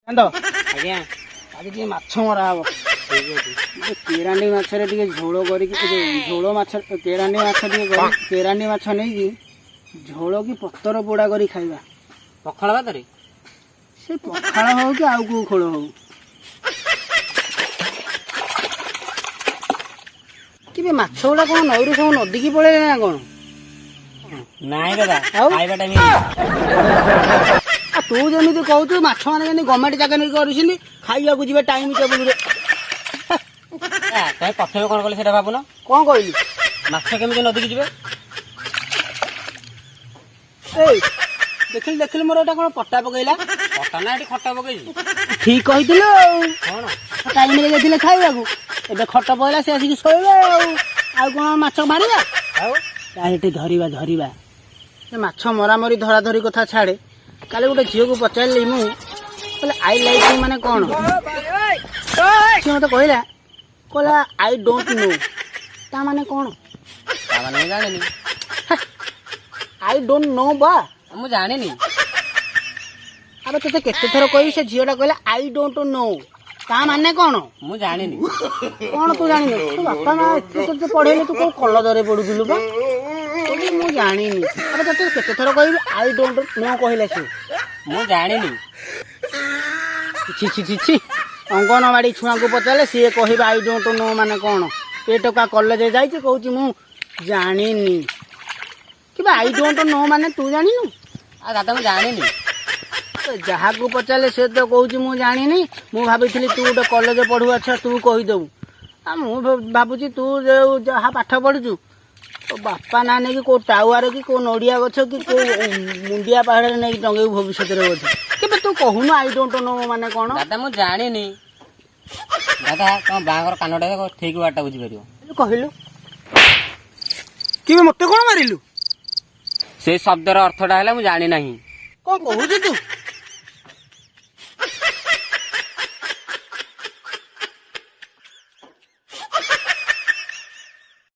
କାନ୍ଦ। ଆଜ୍ଞା। ଆଜି ଟିକେ ମାଛ ମରା ହବ। ଠିକ ଅଛି। କେରାଣ୍ଡି ମାଛରେ ଟିକେ ଝୋଳ କରିକି, ଏ ଯୋଉ ଝୋଳ ମାଛ, କେରାଣ୍ଡି ମାଛ ଟିକେ କରି, କେରାଣ୍ଡି ମାଛ ନେଇକି ଝୋଳ କି ପତର ପୋଡା କରି ଖାଇବା। ପଖାଳ ଭାତରେ? ସେ ପଖାଳ ହଉ କି ଆଉ କୋଉ ଖୋଳ ହଉ। କେବେ ମାଛ ଗୁଡା କଣ ନଈରୁ ସବୁ ନଦୀକି ପଳେଇଲେ ନା କଣ? ନାଇଁ ଦାଦା। ଆଉ? ଖାଇବା ଟାଇମ। ଆଉ ତୁ ଯେମିତି କହୁଛୁ, ମାଛ ମାନେ ଯେମିତି ଗଭର୍ଣ୍ଣମେଣ୍ଟ ଜାଗା ନେଇକି କରୁଛନ୍ତି, ଖାଇବାକୁ ଯିବେ ଟାଇମ ଟେବୁଲରେ। ତମେ ପ୍ରଥମେ କଣ କଲେ ସେଇଟା ଭାବୁନ। କଣ କହିଲି? ମାଛ କେମିତି ନଦୀକି ଯିବେ? ଏଇ ଦେଖିଲି ଦେଖିଲି, ମୋର ଏଟା କଣ ପଟା ପକେଇଲା? ପଟା ନା, ଏଠି ଖଟା ପକେଇଛି। ଠିକ କହିଥିଲୁ ଆଉ। କଣ? ଟାଇମରେ ଯାଇଥିଲେ ଖାଇବାକୁ, ଏବେ ଖଟ ପଇଲା, ସେ ଆସିକି ଶୋଇବେ। ଆଉ କଣ ମାଛ ମାରିବା? ଆଉ? ଏଠି ଧରିବା ଧରିବା। ସେ ମାଛ ମରାମରି ଧରା ଧରି କଥା ଛାଡେ। କାଲି ଗୋଟେ ଝିଅକୁ ପଚାରିଲି ମୁଁ, କହିଲେ "I like you" ମାନେ କଣ? ସିଏ ମତେ କହିଲା "I don't know"। ତା ମାନେ କଣ? ତା ମାନେ ମୁଁ ଜାଣିନି। "I don't know" ବା। ମୁଁ ଜାଣିନି। ଆବେ, ତତେ କେତେ ଥର କହିବି? ସେ ଝିଅଟା କହିଲା "I don't know", ତା ମାନେ କଣ? ମୁଁ ଜାଣିନି। କଣ ତୁ ଜାଣିନୁ? ତୋ ବାପା ମା ଏତେ ତତେ ପଢେଇଲେ, ତୁ କୋଉ କଲେଜରେ ପଢୁଥିଲୁ ବା? କହିଲି ମୁଁ ଜାଣିନି। ଆବେ, ତତେ କେତେ ଥର କହିବି? "I don't know" କହିଲା ସେ। ମୁଁ ଜାଣିନି। ଛି ଛି ଛି ଛି, ଅଙ୍ଗନବାଡି ଛୁଆଙ୍କୁ ପଚାରିଲେ ସିଏ କହିବେ "I don't know" ମାନେ କଣ। ଏ ଟୋକା କଲେଜ ଯାଇଛି, କହୁଛି ମୁଁ ଜାଣିନି। କିବା, "I don't know" ମାନେ ତୁ ଜାଣିନୁ? ଆଉ ଦାଦା, ମୁଁ ଜାଣିନି। ଯାହାକୁ ପଚାରିଲେ ସେ ତ କହୁଛି ମୁଁ ଜାଣିନି। ମୁଁ ଭାବିଥିଲି ତୁ ଗୋଟେ କଲେଜ ପଢୁଆ ଛୁଆ, ତୁ କହିଦେବୁ। ଆଉ ମୁଁ ଭାବୁଛି ତୁ ଯୋଉ ଯାହା ପାଠ ପଢୁଛୁ, ତୋ ବାପା ନାଁ ନେଇକି କୋଉ ଟାୱାର କି କୋଉ ନଡିଆ ଗଛ କି କୋଉ ମୁଣ୍ଡିଆ ପାହାଡ଼ରେ ନେଇକି ଟଙ୍ଗେଇବୁ ଭବିଷ୍ୟତରେ ବୋଧେ। କେବେ ତୁ କହୁନୁ "I don't know" ମାନେ କଣ? ଦାଦା, ମୁଁ ଜାଣିନି। ଦାଦା, ତମ ବାହାଘର କାନଟା ଦେଖ, ଠିକ ୱାର୍ଡଟା ବୁଝିପାରିବ। କହିଲୁ କିବେ, ମତେ କଣ ମାରିଲୁ? ସେ ଶବ୍ଦର ଅର୍ଥଟା ହେଲା ମୁଁ ଜାଣି ନାହିଁ। କଣ କହୁଛୁ ତୁ?